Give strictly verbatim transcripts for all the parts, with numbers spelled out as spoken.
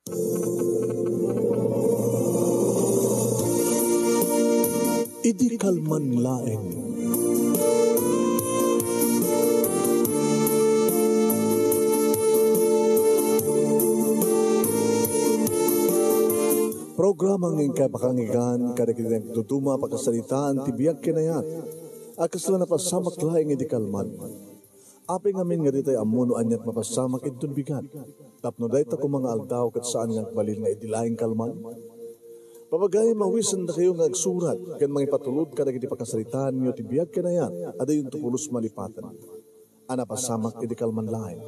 Idi kalman laeng. Programa nga inkay pakanggan kadagiti nagduduma a pakasaritaan ti biag ken ayat a kasla napasamak laeng idi kalman. Apay ngamin nga ditay ammo no aniat mapasamak inton bigat. Tapno dayta koma nga aldaw ket saan nga agbalin nga idi laeng kalman. Papagayam, awisendakayo nga agsurat ken mangipatulod kadagiti pakasaritaanyo ti biag ken ayat a dayonto pulos malipaten a napasamak idi kalman laeng.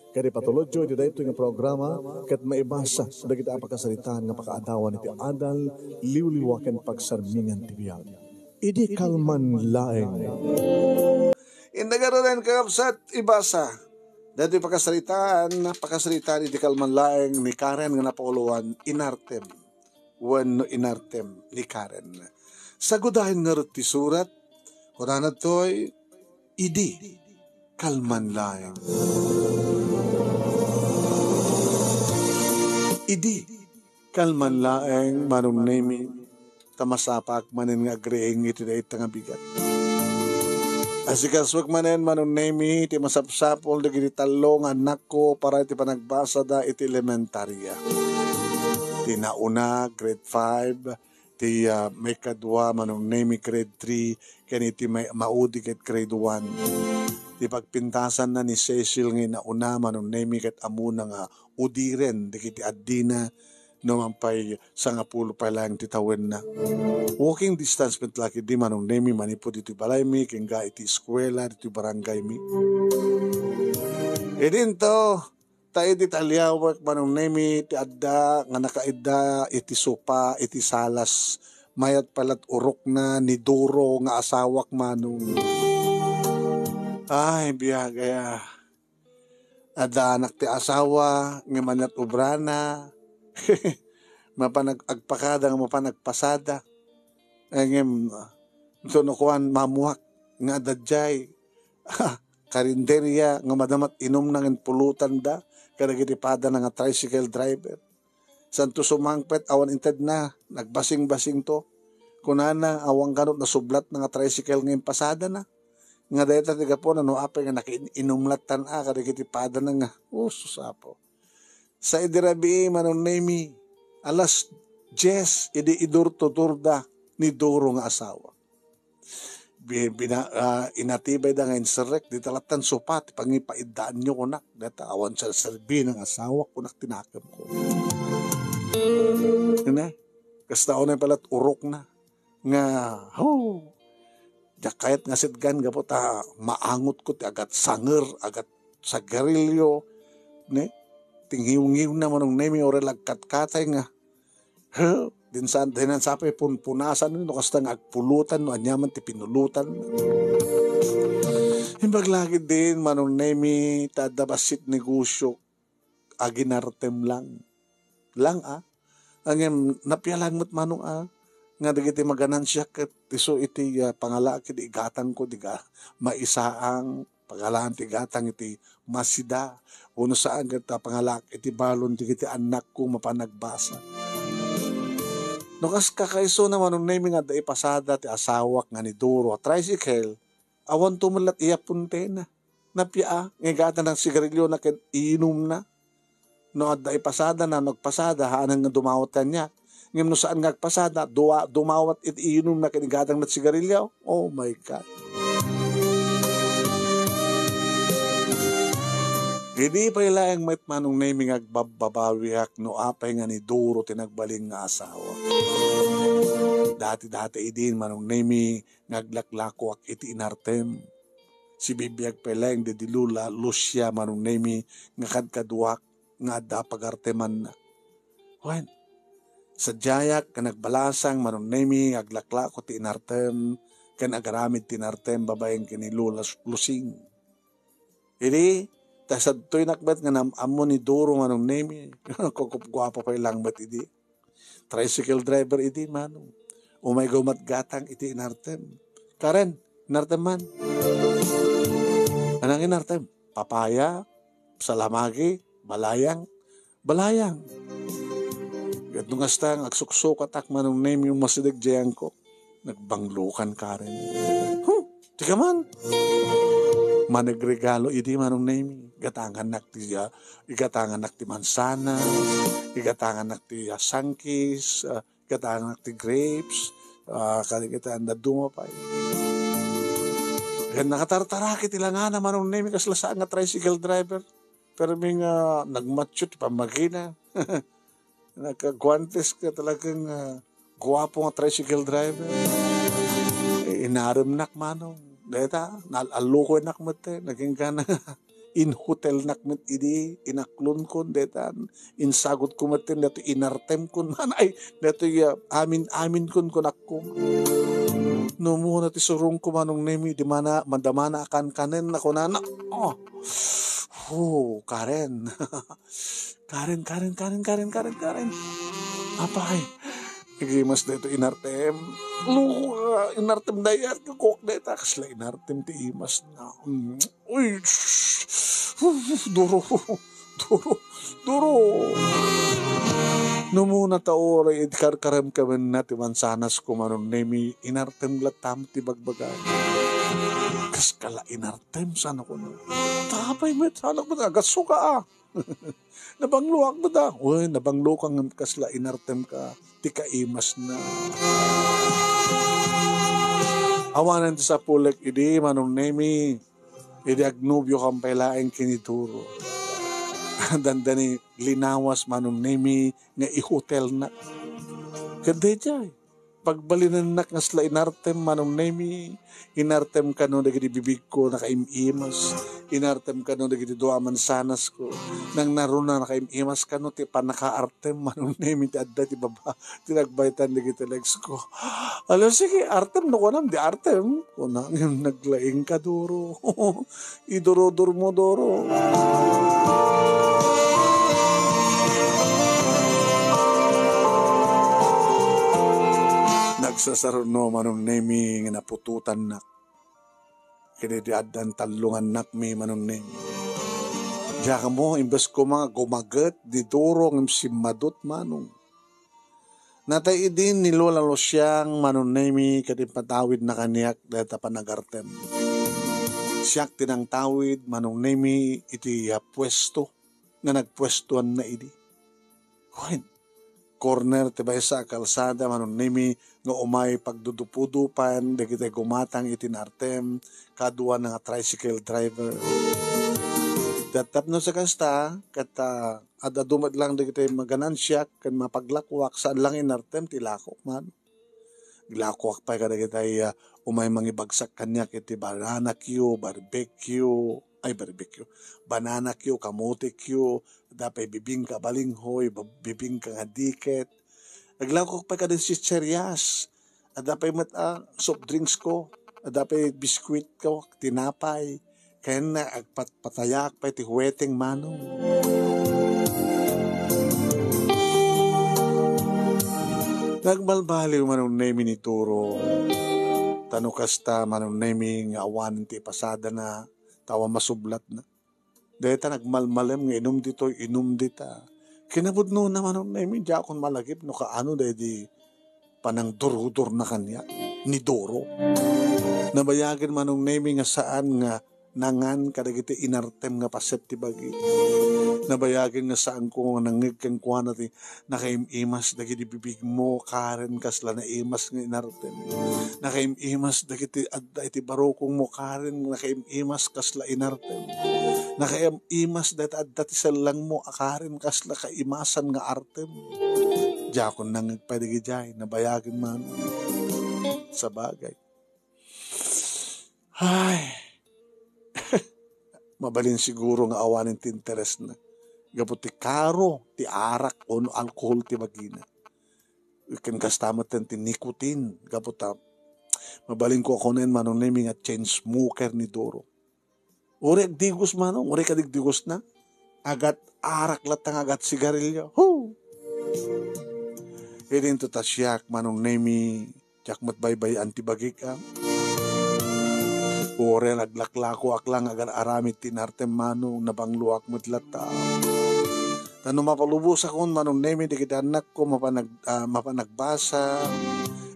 Ket ipatulodyo iti daytoy nga programa ket maibasa dagiti a pakasaritaan nga pakaadawan iti adal, liwliwa ken pagsarmingan ti biag. Idi kalman laeng. Inna garuden, kakabsat, ibasa. Daytoy pakasaritaan, pakasaritaan idi kalman laeng ni Karen nga napauluan, Inartem wenno Inartem ni Karen. Sagudayen ngarud ti surat, kunana toy, idi kalman laeng. Idi kalman laeng, Manong Nemi, ta masapaak manen nga agriing iti dayta nga bigat. Asikasuek manen, Manong Nemi, ti masapsapul dagiti tallo nga annakko para iti panagbasada iti elementaria. Ti nauna, grade five, ti, ah, maikadua, Manong Nemi, grade three, ken iti may-, maudi ket grade one. Ti pagpintasanna ni Cecil nga inauna, Manong Nemi, ket ammona nga udiren dagiti addina, no man pay sangapulo pay laeng ti tawenna. Walking distance met la ketdi, Manong Nemi, manipud iti balaymi, ken ga iti eskuela, iti barangaymi. Idinto, ta idi taliawek, Manong Nemi, ti adda nga nakaidda iti sopa, iti salas, mayat pay lat urokna ni Duro nga asawak, Manong. Ay, biag aya. Adda anak ti asawa, ngem aniat obrana. Mapan ag-, agpakada nga mapan agpasada. Eh, ngem, ah, ito no kuan, mamuak nga adda jay karinderya nga madama ti inumna ngem pulotanda kadagiti padana nga tricycle driver. Santo sumangpet, awan intedna, nagbasingbasingto. Kunana, awan kano nasublatna nga tricycle nga impasadana. Nga dayta ti gapuna no apay nga nakiin-, inumlattan a kadagiti padana nga, oh, sus, Apo. Sa idi rabii, Manong Nemi, alas dies, idi idurtudurda ni Duro nga asawa. Bi-, bina-, ah, inatibayda nga inserrek, dita lattan sopa ti pangipaiddaanyo, kunak. Dayta awan sa serbi nga asawak, kunak, ti nakemko. Ine, kasta unay pay lat urokna. Nga, ho, diak kayat nga sitgan gapu ta maangotko ti agatsanger, agatsagerilyo, ne? Ti ngiwngiwna, Manong Nemi, uray la agkatkatay nga, he, dinsan, dinan sa pay punpunasan no kasta nga agpulotan no aniaman ti pinulotan. Imbag la ketdin, Manong Nemi, ta adda bassit negosio, aginartem lang. Lang, a? Ngem napialang met, Manong, a, nga dagiti maganansiak ket isu iti, ah, pangalaak iti igatangko, diga maisaang, pangalaak ti igatang iti masida, wenno saan ket, ah, pangalaak iti balon dagiti annakko mapan nagbasa. No kas kakaisuna, Manong Nemi, nga adda ipasada ti asawak nga ni Duro a tricycle, awan to met lat iya puntena. Napia a, nga igatangna ti sigarilyo na ken iinumna. No adda ipasadana, no agpasada, haanen nga dumawat kaniak. Ngem no saan nga agpasada, duwa-, dumawat iti iinumna ken igatangna ti sigarilyo. Oh my God. Idi pay laeng met, Manong Nemi, nga agbabbabawiak no apay nga ni Duro ti nagbalin nga asawa. Dati-dati idin, Manong Nemi, nga aglaklakoak iti inartem. Sibibiag pay laeng daydi Lola Lucia, Manong Nemi, nga kadkaduak nga adda pagartemanna. Wen, sadiayak nga nagbalasang, Manong Nemi, nga aglaklako ti inartem ken agaramid ti inartem babaen ken ni Lola Lusing. Idi, ta sadtoynak met nga nam-ammo ni Duro, Manong Nemi. Kukupguapo pay lang met idi. Tricycle driver idi, Manong. Umay gumatgatang iti inartem. Karen, inartem man. Anang inartem? Papaya, salamagi, balayang. Balayang. Ket no kasta nga agsuksukatak, Manong Nemi, umasideg diay yangkok, nagbanglokan karen. Huh! Dika man! Managregalo idi, Manong Nemi. Igatangannak ti, ah, igatangannak ti mansanas, igatangannak ti, ah, sangkis, ah, igatangannak ti grapes, ah, kadagiti anda duma pay. Ket nakatartaraki ti langana, Manong Nemi, kasla saan nga tricycle driver. Permi nga nagmatio ti pammagina. Nagkaguantes ka talagang, ah, guapo nga tricycle driver. Eh, inaremnak, Manong. Deta, nal-, allukoynak met, eh. Naging ka na in hotelnak met idi, inaklonkon, deta, insagot ko met, eh, deta inartemkon. Man, ay, deta, ah, amin-, aminkon, kunakko. No, muna ti surong ko, Manong Nemi, di mana, madamana a kankanen, nakunana. Oh, oh, Karen. Karen, Karen, Karen, Karen, Karen, Karen. Apay, nagimas daytoy inartem. Luko ka, inartem dayat, kukok dayta. Kasla inartem ti imas na. Mm. Uy, shh. Uf, duro, duro, duro. No muna ta uray iti karkarem kamenna ti mansanas ko, Manong Nemi, inartem latta met ti bagbaga. Kas kala inartem, saan ko na. Tapay met, saan ko na. Agasuka, ah. Nabangloak met, ah. Uy, nabangloak ngem kasla inartemka ti kaimasna. Awanen ti sapulek idi, Manong Nemi, idi agnobiokam pay laeng ken ni Doro. Dandani linawas, Manong Nemi, nga ihotelnak. Ket daydiay, pagbalinennak nga kasla inartem, Manong Nemi, inartem kano dagiti bibigko nakaim-imas, inartem kano dagiti dua a mansanasko, nangnaruna nakaim-imas kano ti pannakaartem, Manong Nemi, ti adda ti baba, ti nagbaytan dagiti legsko. Ala, sige, artem no kunam, di artem. Kuna, ngem naglaing ka, Doro. Idoro-dormo, Doro. Nagsasaruno, Manong Nemi, nga naputotannak. Ket idi addan tallongannakmi, Manong Nemi. Diak ammo, imbes koma nga gumaget ni Doro ngem simmadot, Manong. Natay idin ni Lola Luciang, Manong Nemi, ket impatawidna kaniak dayta panagartem. Siak ti nangtawid, Manong Nemi, iti, ah, puesto nga nagpuestoanna idi. Wen, corner ti maysa a kalsada, Manong Nemi, nga umay pagdudupudupan dagiti gumatang iti inartem kaduana nga tricycle driver. Ket tapno sa kasta, ket, ah, ad-adu met lang dagiti maganansiak ken mapaglakoak, saan lang inartem ti lakok man. Glakoak pay kadagiti, ah, umay mangibagsak kaniak iti banana cue, barbecue, ay, barbecue, banana cue, kamote cue, adda pay bibingka balinghoy, ba-, bibingka nga diket. Aglakoak pay kadagiti chicherias. Adda pay met, ah, soft drinks ko. Adda pay biskuit ko, tinapay. Ken agpatpatayak pay ti huweteng, Manong. Nagbalbaliw, Manong Nemi, ni Doro. Ta no kasta, Manong Nemi, nga awan ti ipasadana, ta awan masublatna. Dayta nagmalmalem nga inum ditoy, inum dita. Kinapudnona, Manong Nemi, diakon malagip no kaano daydi panangdurodorna kaniak ni Doro. Nabayagen, Manong Nemi, nga saan nga nangan kadagiti inartem nga paset ti bagi. Nabayagen nga saanko nga nangngeg kenkuana ti nakaim-imas dagiti bibigmo, Karen, kasla naimas nga inartem. Nakaim-imas dagiti adda iti barukongmo, Karen, nakaim-imas kasla inartem. Nakaim-imas dagiti adda ti sellangmo a Karen, kasla kaimasan nga artem. Diakon nangngeg pay dagidiay, nabayagen man. Sabagay. Ay. Mabalin siguro nga awanen ti interesna. Gapu ti karo ti arak wenno alkohol ti bagina. Ken kasta met ti nicotine. Gapu ta, mabalinko a kunen, Manong Nemi, nga chain smoker ni Doro. Uray agdigos, Manong, uray kadigdigosna. Agat arak latta nga agat sigarilyo. Hu! Idinto ta siak, Manong Nemi, diak met baybay-an ti bagik, a. Uray naglaklakoak lang agar-aramid ti inartem, Manong, nabangloak met latta. Ta no mapalubosakon, Manong Nemi, dagiti annakko mapan ag-, ah, mapan agbasa,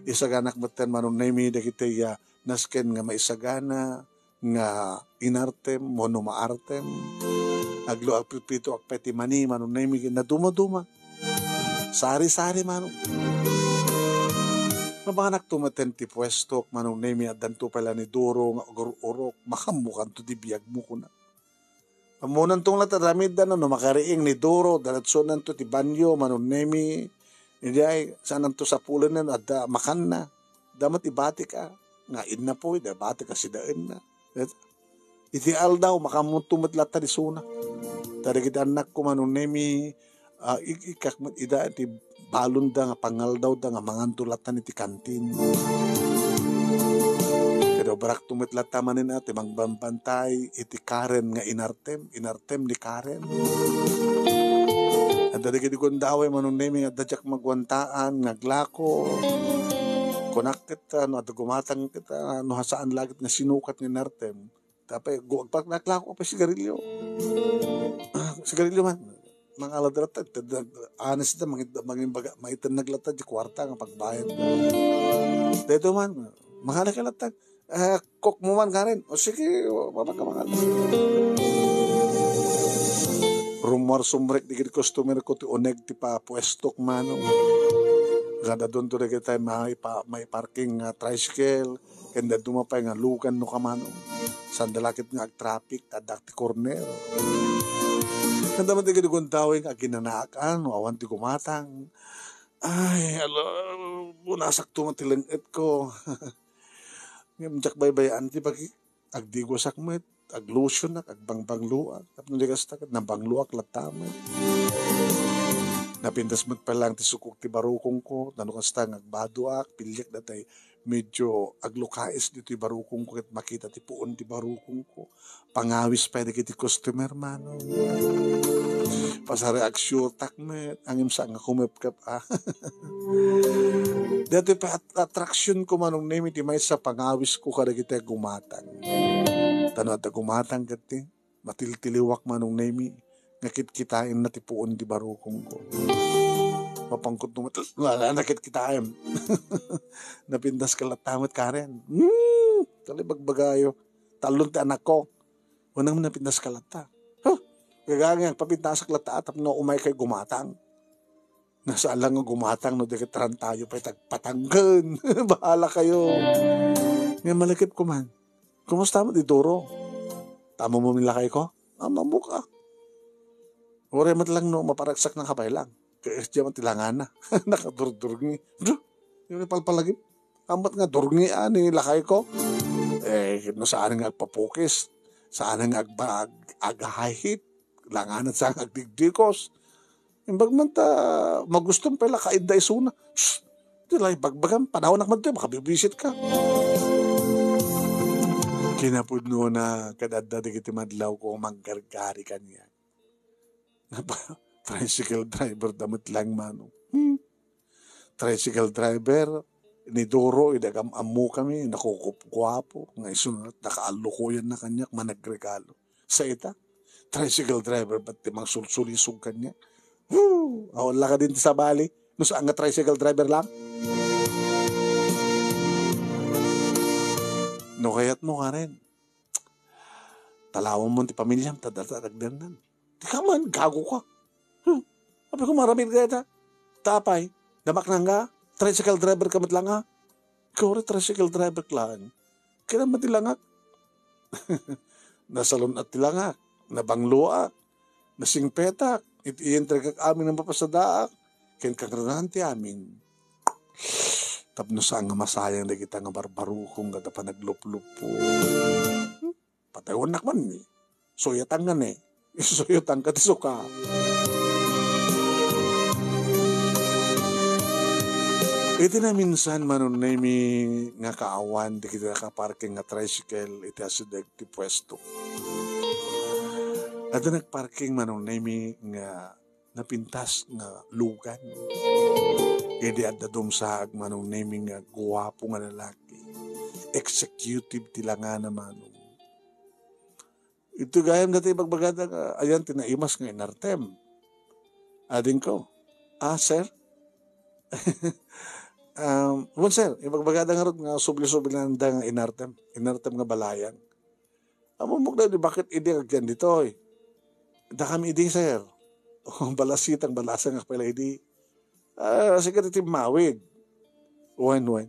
isaganak metten, Manong Nemi, dagiti, ah, nasken nga maisagana nga inartem wenno maartem. Aglu-, agpipitoak pay ti mani, Manong Nemi, ken nadumaduma. Sari-sari, Manong. Nabanakto metten ti puestok, Manong Nemi, addanto pay la ni Doro nga agur-urok, "Makammokanto ti biagmo," kuna. Ammonanto latta aramidda no, no makariing ni Doro, diretsonanto ti banio, Manong Nemi. Idiay, saananto sapulen no adda makanna. Adda met ibatik a, nga innapoy, da ibatik a sidaenna. Et-, iti aldaw, makammoanto met latta isuna. Ta dagiti annakko, Manong Nemi, ah, ik-, ikkak met ida iti balonda nga pangaldawda nga manganto latta iti kantin. Kada obrakto met latta manen a ti mangbambantay iti Karen nga inartem, inartem ni Karen. Adda dagiti gundaway, Manong Nemi, adda diak maguantaan nga aglako. Kunak ket, ah, no adda gumatang ket, ah, no saan la ket nga sinukat nga inartem. Tapay, gu-, agpaknaklako pay sigarilyo. Ah, sigarilyo man. Mangalada latta, honest da, mangit-, mangimbaga, maitennag latta, di kuarta nga pagbayad. Dito man, mangalada ka latta. Eh, cook mo man, Karen. O sige, o, mama ka, mangalada. Rummuar sumrek di customer ko ti uneg ti papuestok, Manong. Kada dunto dagiti maipa-, maiparking nga tricycle, ken dadduma pay nga lugan no kamano. Saan da la ket nga agtraffic, adda ti corner. Ken dagiti gundaway nga aginanaak, a, no awan ti gumatang. Ay, ala, bunasakto met ti leng-etko. Ngem diak baybay-an ti pagi-, agdigosak met, aglotionak, agbangbangloak. Tapno di kasta, nabangloak latta met. Napintas met pay lang ti sukog ti barukongko, nano kasta nga agbadoak, piliek datay medyo aglukais ditoy barukongko ket makita ti puon ti barukongko. Pangawis pay dagiti customer, Manong. Pasareaksyotak met, ngem saan nga kumepkep, a. Daytoy pay at-, atraksionko, Manong Nemi, ti maysa pangawisko kadagiti agumatang. Ta no adda gumatang ket ti, matiltiliwak, Manong Nemi, nga kitkitaenna ti puon ti barukongko. Mapangkot no met, wala, nakitkitaem. Napintas ka latta met, Karen. Hmm, talibagbagayo. Tallon ti anakko. Unang napintas ka latta. Huh? Gagangay, agpapintasak latta, tapno umay kay gumatang. Nasaan lang nga gumatang no dagiti tarantayo pay tagpatangken. Bahala kayo. Nga malakip ko man. Kumusta met ni Doro? Tamo mo lakay ko? Amamok a. Uray met lang no maparagsak na kabay lang. Kaya siya man ti langana. Nakadurdurngi. Duh! Yung palpalagip. Ambat nga durngi a ni lakay ko. Eh, no saan nga agpapukis. Saan nga agba-, ag-, agahahit. Langanat sa agdigdikos. Imbag man ta, magustom pay la kaidda isuna. Shh! Di la ibagbagam, panawanak man to, makabibisit ka. Kinapudnona, kadadda dagiti madlaw ko, manggargari kaniak. Tricycle driver da met lang, Manong. Hmm. Tricycle driver, ni Doro, idi agam-ammo kami, nakukupguapo, nga isunat, nakaallukoyan na kaniak, managregalo. Sa ita, tricycle driver, ba't ti mangsulsulisog kaniak? Woo! Awan la kadin ti sabali, no saan nga tricycle driver lang? No kayat mo, Karen, talawan mo ti pamilyam, ta data, dagdanan. Di ka man, gago ka. Hmm. Sabi ko, maramid ka ita. Tapay, damaknang ka, tricycle driver ka met lang, ha? Ikaw rin, tricycle driver ka lang. Kailan man ti langak? Nasalun-at ti langak, nabangloak, nasingpetak, iti ientregak amin a mapasadaak, ken kangrunan ti amin. Tapno saan nga masayang dagita nga barbarukong nga da panagluplupo. Patayonnak man ni. Suyatang nga ni. Suyatang ka ti suka. Iti naminsan, Manong Nemi, nga kaawan, dagiti nakaparking nga tricycle, iti asideg ti puesto. Adda nagparking, Manong Nemi, nga napintas nga lugan. Idi adda dumsaag, Manong Nemi, nga guapo nga lalaki. Executive ti langana, Manong. Iti gayam dati ibagbagada nga, ayan ti naimas nga inartem. Adingko, "Ah, sir?" Um, "Wen, sir, ibagbagada ngarud nga subli-subli nanda nga inartem, inartem nga balayan." Ammok daydi, baket idi agyan ditoy? Dakami idi, sir. Balasitang balasang pay la idi. Ah, sika ti timmawid. Wen, wen.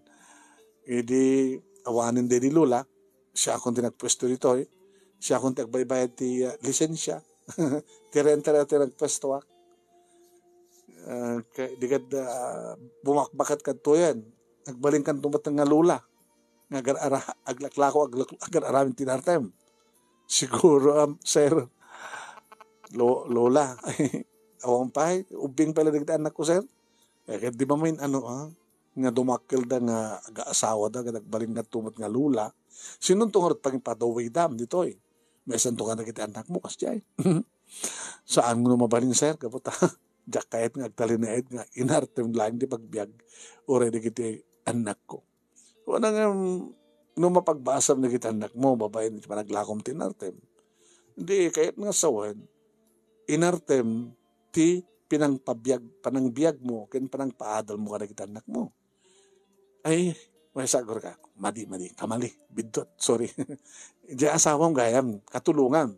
Idi awanen daydi Lola, siakon ti nagpuesto ditoy. Siakon ti agbaybayad ti, ah, lisensia. Ti renta ti nagpuestoak. Ah, kay, di kad, ah, bumakbakat kadtoyen. Agbalinkanto met nga Lola. Nga agar-, ara-, aglaklako, aglak-, agar-aramid ti inartem. Siguro, um, sir, lo-, Lola, awan pay, ubbing pay la dagiti annakko, sir. Eh, ket di ba main-ano, ah, nga dumakkelda nga agaasawada, ket agbalinkanto met nga Lola. Sinonto ngarud pangipadawidam ditoy? Maisanto kadagiti annakmo, kasdiay. Saan nga no mabalin, sir, gapu ta diak kayat nga agtalinaed nga inartem laeng ti pagbiag, uray dagiti annakko. Wen, ngem, no mapagbasam dagiti annakmo babaen iti panaglakom ti inartem, di kayat nga sawen, inartem ti pinangpabiag-, panangbiagmo ken panangpaadalmo kadagiti annakmo. Ay, maysa, agurka. Madi, madi. Kamali. Biddut. Sorry. Diay asawam gayam, katulongam.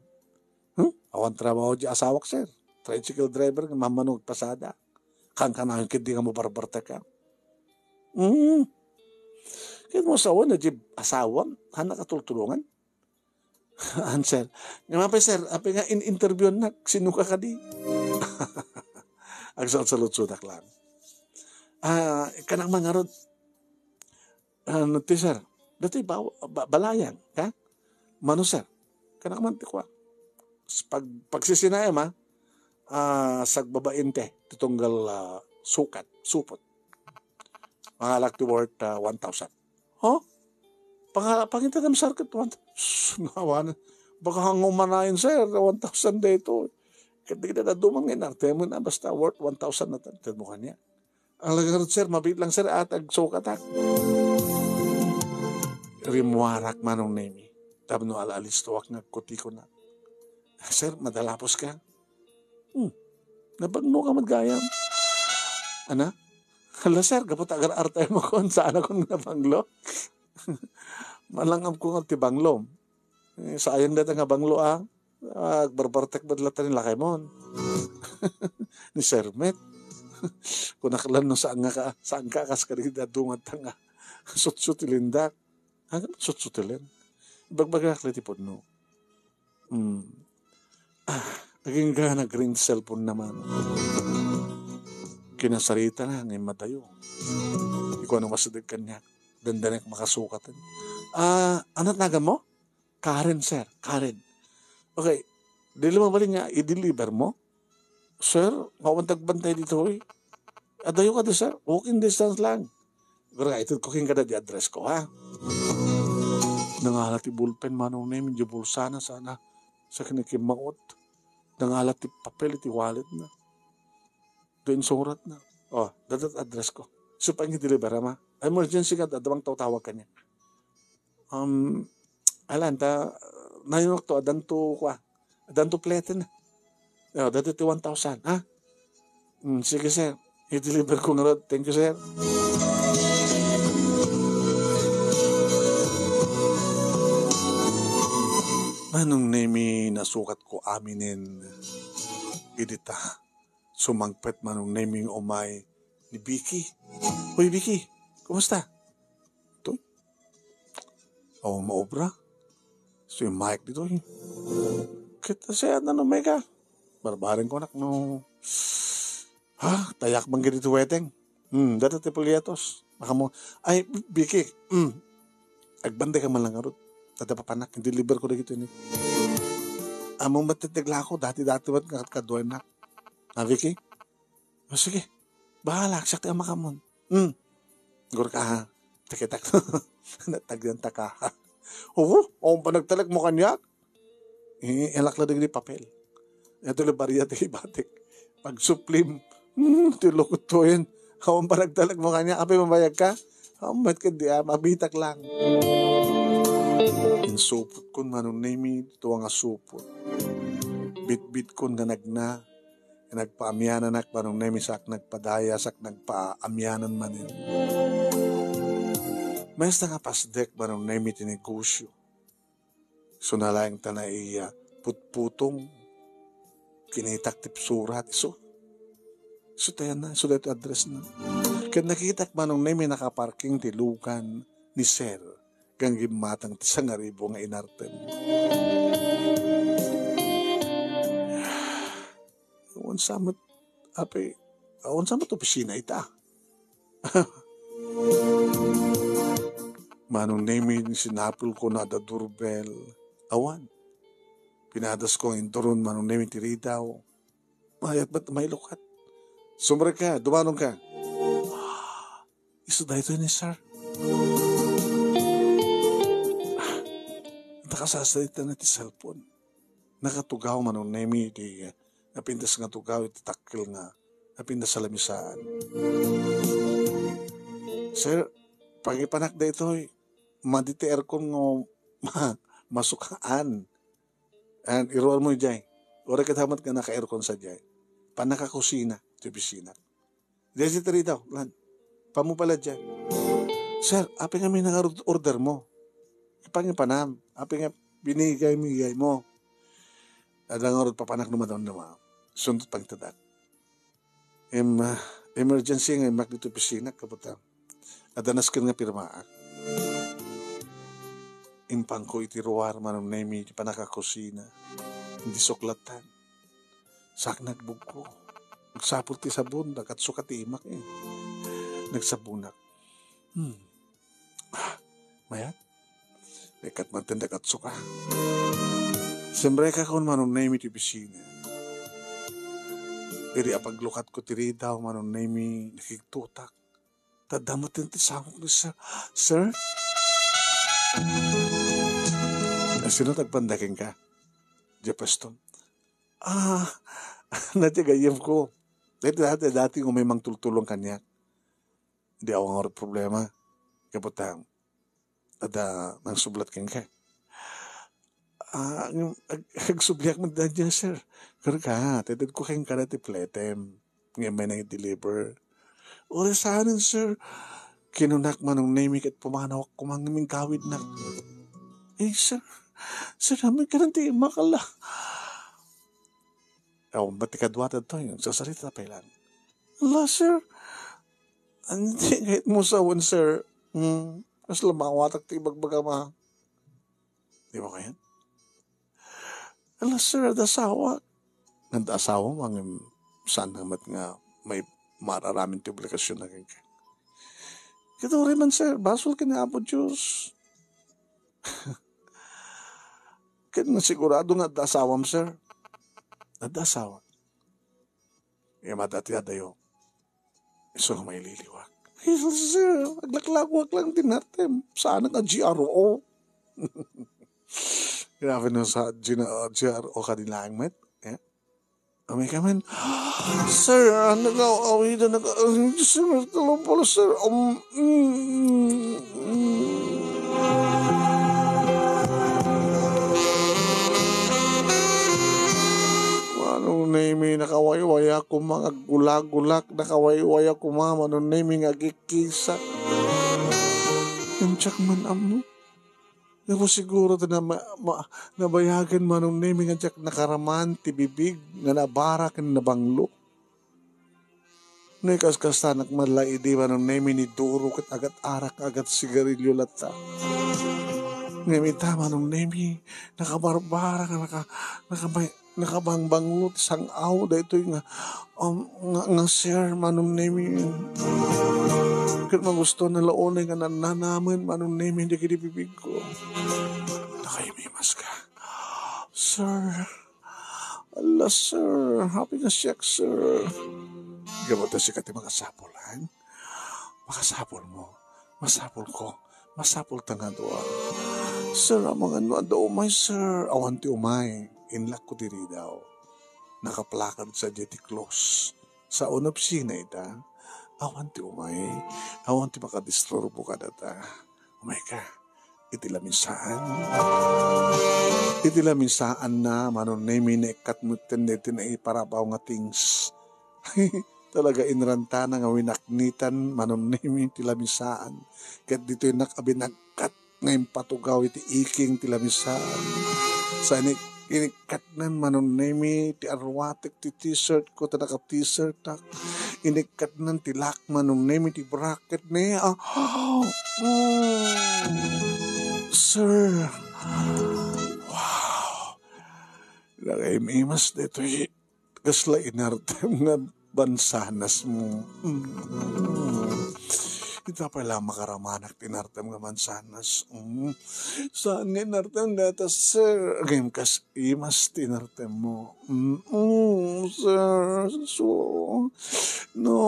Hmm? Awan trabaho diay asawak, sir. Tricycle driver nga mamano agpasada. Kankanayon ketdi nga mabarbartek ka. Hmm. Ket no sawen na diay asawam, haanna katultulongan? Answer. Nga mapay, sir, apay nga in-interviewannak, sinoka kadi? Agsalsaludsodak lang. Ah, kanak man ngarud, ano ti, sir? Dati ba, ba, balayan, ha? Mano, sir? Kanak man ti kuan. Pag, pagsisinaem, ha? Ah, sagbabain ti, ti tunggal, ah, sukat, supot. Mangalak ti worth, ah, one thousand. Huh? Panga-, pangintedem, sir, ket one, sus, nawanan. Baka nga umanayon, sir, one thousand daytoy. Ket di kita daduman nga inartemon, ah, basta worth one thousand na tan-, tedmo kaniak. Ala ngarud, sir, mabiit lang, sir, at agsukatak. Rimmuarak, Manong Nemi, tapno al-alistoak nga agkutikonak. Sir, madalapos ka? Hmm. Nabanglo ka met gayam. Ana? Hala, sir, gapu ta agar-artemokon, saanakon nga nabanglo. Malangabko nga ti banglo. Eh, sayang dayta nga banglo, ah. Ah, agbarbartek met latta ni lakaymon. Ni Sir Met. Kunak lang no saan nga ka, saan ka kas kadagiti dadduma nga sutsutilendak. Ania met sutsutilen? Ibagbagak la ti pudno. Hmm. Ah, agingga nag-ring cellphone naman. Kinasarita na, ngay madayo. Di ko ano masideg kaniak. Dandanek makasukat. Ah, ano tanagan mo? Karen, sir. Karen. Okay. Di lumabaling nga, i-deliver mo? Sir, nga awan tagbantay ditoy. Adayo kadi, sir. Walking distance lang. Gura, itedko kenka di address ko, ha? Nangala ti ballpen, Manong Nemi, di bulsana sana. Sa kinikimaot. Nangala ti papel iti wallet na. Do insurat na. Oh, dadat address ko. So, pang i-deliver, ama. Emergency ka, adda mangtawtawag kaniak. Um, alan, ta, nayunok to, adanto, kwa, adanto plete na. Oh, dati ti one thousand, ha? Hmm, sige, sir. I-deliver ko ngarud. Thank you, sir. Manong Nemi, nasukat ko aminen. Idi ta, sumangpet Manong Nemi nga umay ni Vicky. Hoy, Vicky, kumusta? Ito? Awan maobra. So, yung mic dito, eh. Kita siya, ano, mega. Barbareng ko, anak, no. Ha? Tayak man gid iti weteng. Hmm, dati ti polyetos. Makamu-, ay, Vicky, hmm. Agbantay ka man lang ngarud. Adda papanak, i-deliver ko dagitoy ni. Ammom met ti naglako, dati-dati met nga kaduanak. Ha, Vicky? O, sige. Bahala, siak ti ammakammon. Hmm. Gurka, ha? Takitak. Natagyan ta ka, ha? Oo, awan panagtalek mo kaniak. Eh, ilak la dagiti papel. Ito la baria ti ibatik. Pagsuplim. Hmm, ti lukot to yan. Awan panagtalek mo kaniak. Apay, mabayag ka? Awan met ket di, ah, mabitak lang. Insupotkon, Manong Nemi, tua nga supot. Bitbitkon nga nagna. Nagpaamiananak, Manong Nemi, sak nagpadaya, sak nagpaamianan manen. Mayasta nga pasdek, Manong Nemi, ti negosyo. Isu na laeng ta naiya putputong. Kinitak ti surat, isu. Isu tayan na, isu daytoy address na. Ket nakitak, Manong Nemi, nakaparking ti lugan ni Sir. Kan gimmatang ti sangaribu nga inartem. Awan sa met, ape, awan sa met opisina ita. Manong Nemi, sinapulko no adda doorbell. Awan. Pinadasko nga induron, Manong Nemi, ti ridaw. Mayat met mailukat. Sumrek ka, dumanon ka. Isu daytoy ni Sir. Nakasasarita na ti cellphone. Nakatugaw, Manong Nemi, ti napintas nga tugaw iti takkel nga napintas a lamisaan. "Sir, pangipanak daytoy. Madi ti aircon nga masukaan. And iruarmo idiay. Uray ket hamat nga naka-aircon sadiay. Panakakusina ti opisina." Diay ti ridaw, lan. Pammo pala diay. "Sir, apay nga minangarud order mo? Ipangipanam. Apay nga binigay mo, igay mo?" Adda ngarud papanak no madamdama. Suntot pangitadak. Em, ah, emergency nga immak dito opisina, kabuta. Adda nasken nga pirmaak. Impangko iti ruar, Manong Nemi, ti panakakusina. Indi suklatan. Sak nagbugko. Nagsapul ti sabon, dagatso ka ti imak, eh. Nagsabonak. Hmm. Ah, mayat? Ikat man ti dagatso ka. Simrek akon, Manong Nemi, ti opisina. Idi apaglukatko ti ridaw, Manong Nemi, nakigtotak. Ta adda met ti sangok ni Sir. "Sir?" "Ah, sino ti agpanda kenka?" "Jefferson." "Ah, na ti gayyemko. Dati, dati, dati umay mangtultulong kaniak. Di awan nga problema. Kabuta, adda nangsublat kenka." "Ah, ngem ag-, agsubliak met daydiay, sir. Karka, tededko kenka daytoy platem. Ngem may nang-deliver." "Uray saanen, sir. Kinunak, Manong Nemi, ket pumanawak koma ngem ingkawidnak." "Eh, sir. Sir, amin ka ti imakala." Awan met ti kaduada daytoy, agsasarita pay laeng. "Ala, sir. Ania ti kayatmo sawen, sir? Hmm, kasla maawatak ti ibagbagam, a." "Dimo kayat?" "Ala, sir, adda asawak." "Adda asawam, ngem saan met nga may maaraman ti obligasionna kenka." "Ket uray man, sir, basol ken ni Apo Dios." "Ket nasigurado nga adda asawam, sir?" "Adda asawak." "Ngem adda ti adayo. Isu nga maililiwak." "Ay, sir, aglaklagoak laeng ti nartem. Saanak a G R O." Grabe no sa G-, G R O kadi laeng met. Eh? Umay ka man. "Sir, ah, nag-aw-awida, nag-, ah, sir, tulong po, sir. Um, mm, mm, mm." Manong Nemi, nakawaywayak koma nga aggulagulak, nakawaywayak koma, Manong Nemi, nga agkikisak. Ngem diak man ammo. Ngem siguro ta na-, ma-, ma-, nabayagen, Manong Nemi, nga diak nakaraman ti bibig nga nabara ken nabanglo. No ikaskastanak met la idi, Manong Nemi, ni duro ket agat-arak, agat sigarilyo latta. Ngem ita, Manong Nemi, nakabarbara nga naka-, nakabay-, nakabangbanglo ti sang-aw daytoy nga, um, nga, nga sir, Manong Nemi. Ket magusto na la unay nga nannanamen, Manong Nemi, dagiti bibigko. Nakaimimas ka. "Sir, ala, sir, happy nga siak, sir." Gapu ta sika ti makasapul, han? Makasapulmo. Masapulko. Masapulta nga dua. "Sir, amangan no adda umay, sir." "Awan ti umay. Inlakko ti ridaw. Nakaplakad sadiay ti close. Sao nga opisina ita. Awan ti umay. Awan ti makadisturbo kadata. Umayka. iti lamisaan. Iti lamisaanna, Manong Nemi, naikkat metten daytoy naiparabaw nga things. Talaga, inrantana nga winaknitan, Manong Nemi, ti lamisaan. Ket ditoy nak a binagkat nga impatugaw iti iking ti lamisaan. Sa inik-, inikkatnan, Manong Nemi, ti arwatek ti t-shirt ko, ta naka-t-shirtak. Inikkatnan ti lock, Manong Nemi, ti bracket ni, ah, mm. Sir. Wow. Nakaim-imas ditoy. Kasla inartem nga mansanas mo. Mm. Ita pay la makaramanak ti inartem nga mansanas. Mm. Saan nga inartem data, sir? Ngem kas imas ti inartem mo. Mm, sir. So, no,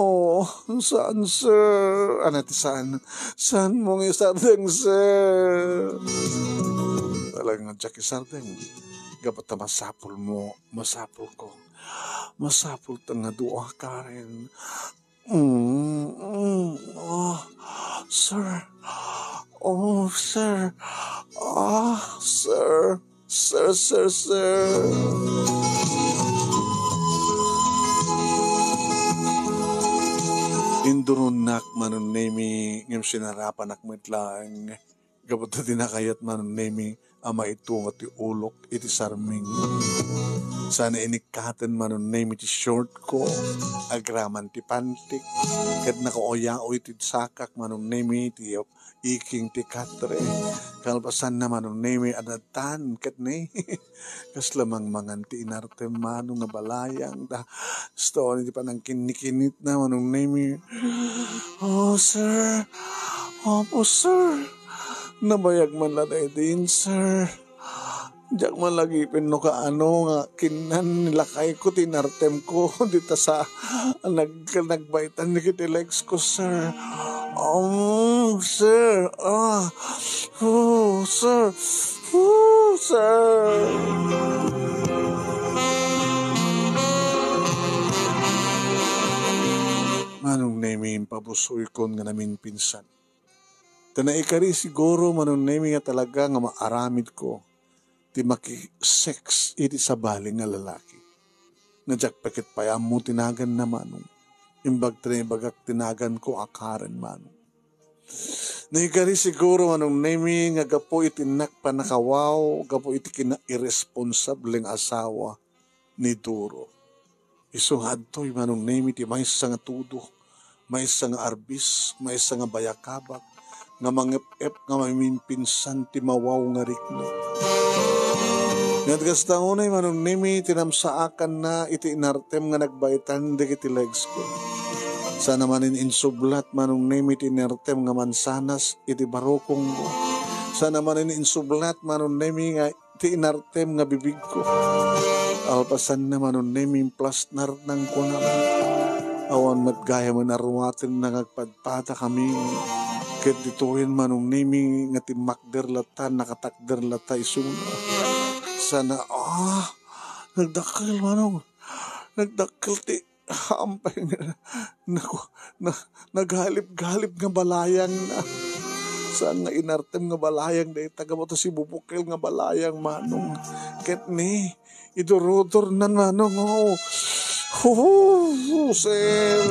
saan, sir? Ano ti saan? Saan mo nga isardeng, sir? Talagang adyak isardeng. Gapu ta masapul mo, masapul ko. Masapul ta nga dua, Karen. Mm, mm, ah, sir. Oh, sir. Ah, sir. Sir, sir, sir. Induronnak, Manong Nemi, ngem sinarapanak met laeng. Gapu ta di nakayat, Manong Nemi, a maitunga ti ulok iti sarming. Sana inikkaten, Manong Nemi, ti short ko, agraman ti pantik, ket nakauyaw iti sakak, Manong Nemi, ti iking ti katre. Kalpasanna, Manong Nemi, adadtan, ket ni, kasla mangmangan ti inartem, Manong, nga balayang, da, stone iti panangkinnikinitna, Manong Nemi. Oh, sir. Opo, sir. Nabayag man la daydiin, sir. Diak man lagipen no kaano nga kinnan ni lakayko ti inartemko dita sa nag-, nagbaitan dagiti legs ko, sir. Um, sir. Ah. Oh, sir. Oh, sir. Manong Nemi, impabusoykon nga naminpinsan. Ta naikari siguro, Manong Nemi, nga talaga nga maaramidko ti maki-sex iti sabali nga lalaki. Nga diak pay ket pay ammo ti naganna, Manong. Imbag ta naibagak ti naganko a Karen, Manong. Naikari siguro, Manong Nemi, nga gapu iti innak pannakawaw, gapu iti kinairresponsableng asawa ni Duro. Isu nga adtoy, Manong Nemi, ti maysa nga tudo, maysa nga arbis, maysa nga bayakabak, nga mangep-ep, nga maminpinsan ti mawaw nga rikna. Ngem kasta unay, Manong Nemi, ti namsaakanna iti inartem nga nagbaitan dagiti legs ko. Sana manen insublat, Manong Nemi, ti inartem nga mansanas iti barukongko. Sana manen insublat, Manong Nemi, nga ti inartem nga bibigko. Alpasanna, Manong Nemi, implasnarna nga kunam. Awan met gayamen a ruatenna nga agpadpadakami. Ket ditoyen, Manong Nemi, nga timmakder latta, nakatakder latta isuna. Sana, ah, nagdakkel, Manong. Nagdakkel ti Ampay nga, naku, na, nagalip-galip nga balayangna. Saan nga inartem nga balayang dayta, gapu ta sibubukel nga balayang, Manong. Ket ni, idurudurnan, Manong, oh. Huhu, sir.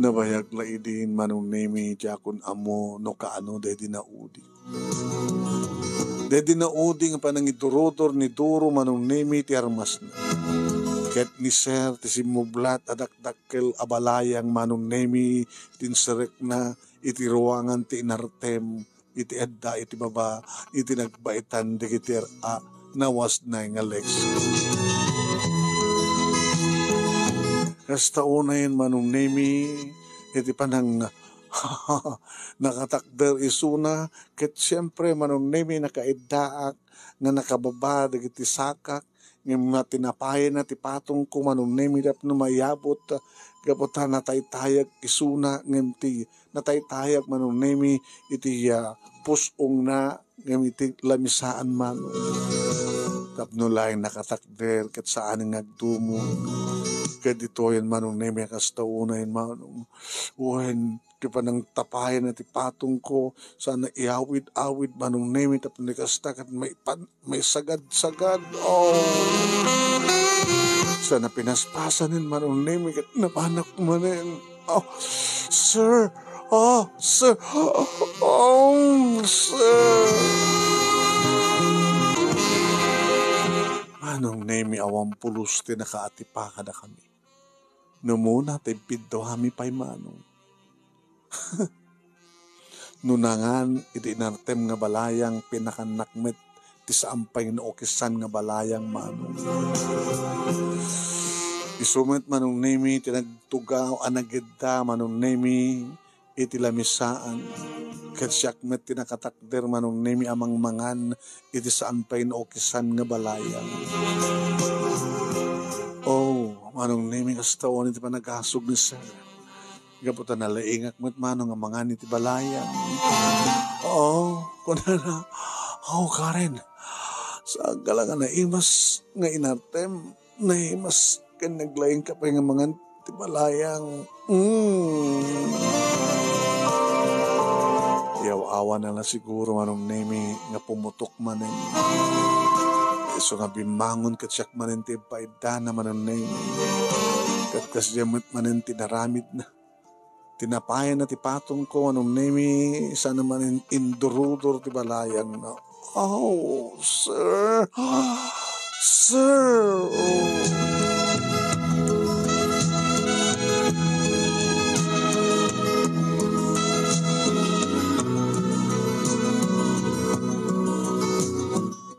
Nabayag la idin, Manong Nemi, diakon ammo no kaano daydi naudi. Daydi naudi nga panangidurudur ni Duro, Manong Nemi, ti armasna. Ket ni Sir ti simmublat a dakdakkel a balayang, Manong Nemi, ti inserekna iti ruangan ti inartem iti adda iti baba iti nagbaitan dagiti er-, a nawasnay nga legs. Kasta unayen, Manong Nemi, iti panang nakatakder isuna, ket siempre, Manong Nemi, nakaiddaak nga nakababa dagiti sakak, ngem natinapayenna ti patongko, Manong Nemi, tapno mayabut, gapu ta nataytayag isuna, ngem ti nataytayag, Manong Nemi, iti, ah, pus-ongna, ngem iti lamisaan, Manong. Tapno laeng nakatakder ket saan nga agdumog. Ket ditoyen, Manong Nemi, a kasta unay, Manong. Wen, ti panangtapayan ti patongko, sana iawid-awid, Manong Nemi, tapno kasta ket maipan-, maisagad-sagad. Oh. Sana pinaspasanen, Manong Nemi, ket napanak manen. Oh, sir. Oh, sir. Oh, sir. Manong Nemi, awan pulos ti nakaatipa kadakami. No muna, ti impidduami pay, Manong. No nangan iti inartem nga balayang, pinakannak met ti saan pay nga naukisan nga balayang, Manong. Isu met, Manong Nemi, ti nagtugaw a nagidda, Manong Nemi, iti lamisaan. Ket siak met ti nakatakder, Manong Nemi, a mangmangan iti saan pay naukisan nga balayang. Oh, Manong Nemi, kasta unay ti panagasog ni sir. Gapu ta nalaingak met, Manong, a mangan iti balayang. Oo, kunana, "Oh, Karen, saan ka la nga naimas nga inartem? Naimas ken naglaing ka pay nga mangan ti balayang." Mm. Yaw-awan na la siguro, Manong Nemi, nga pumutok manen. Isu nga bimmangon ket siak manen ti impaiddana, Manong Nemi. Ket kasdiay met manen ti naramidna. Tinapayan na ti patongko, Manong Nemi, sana manen indurudur ti balayang na. Oh, sir. Sir.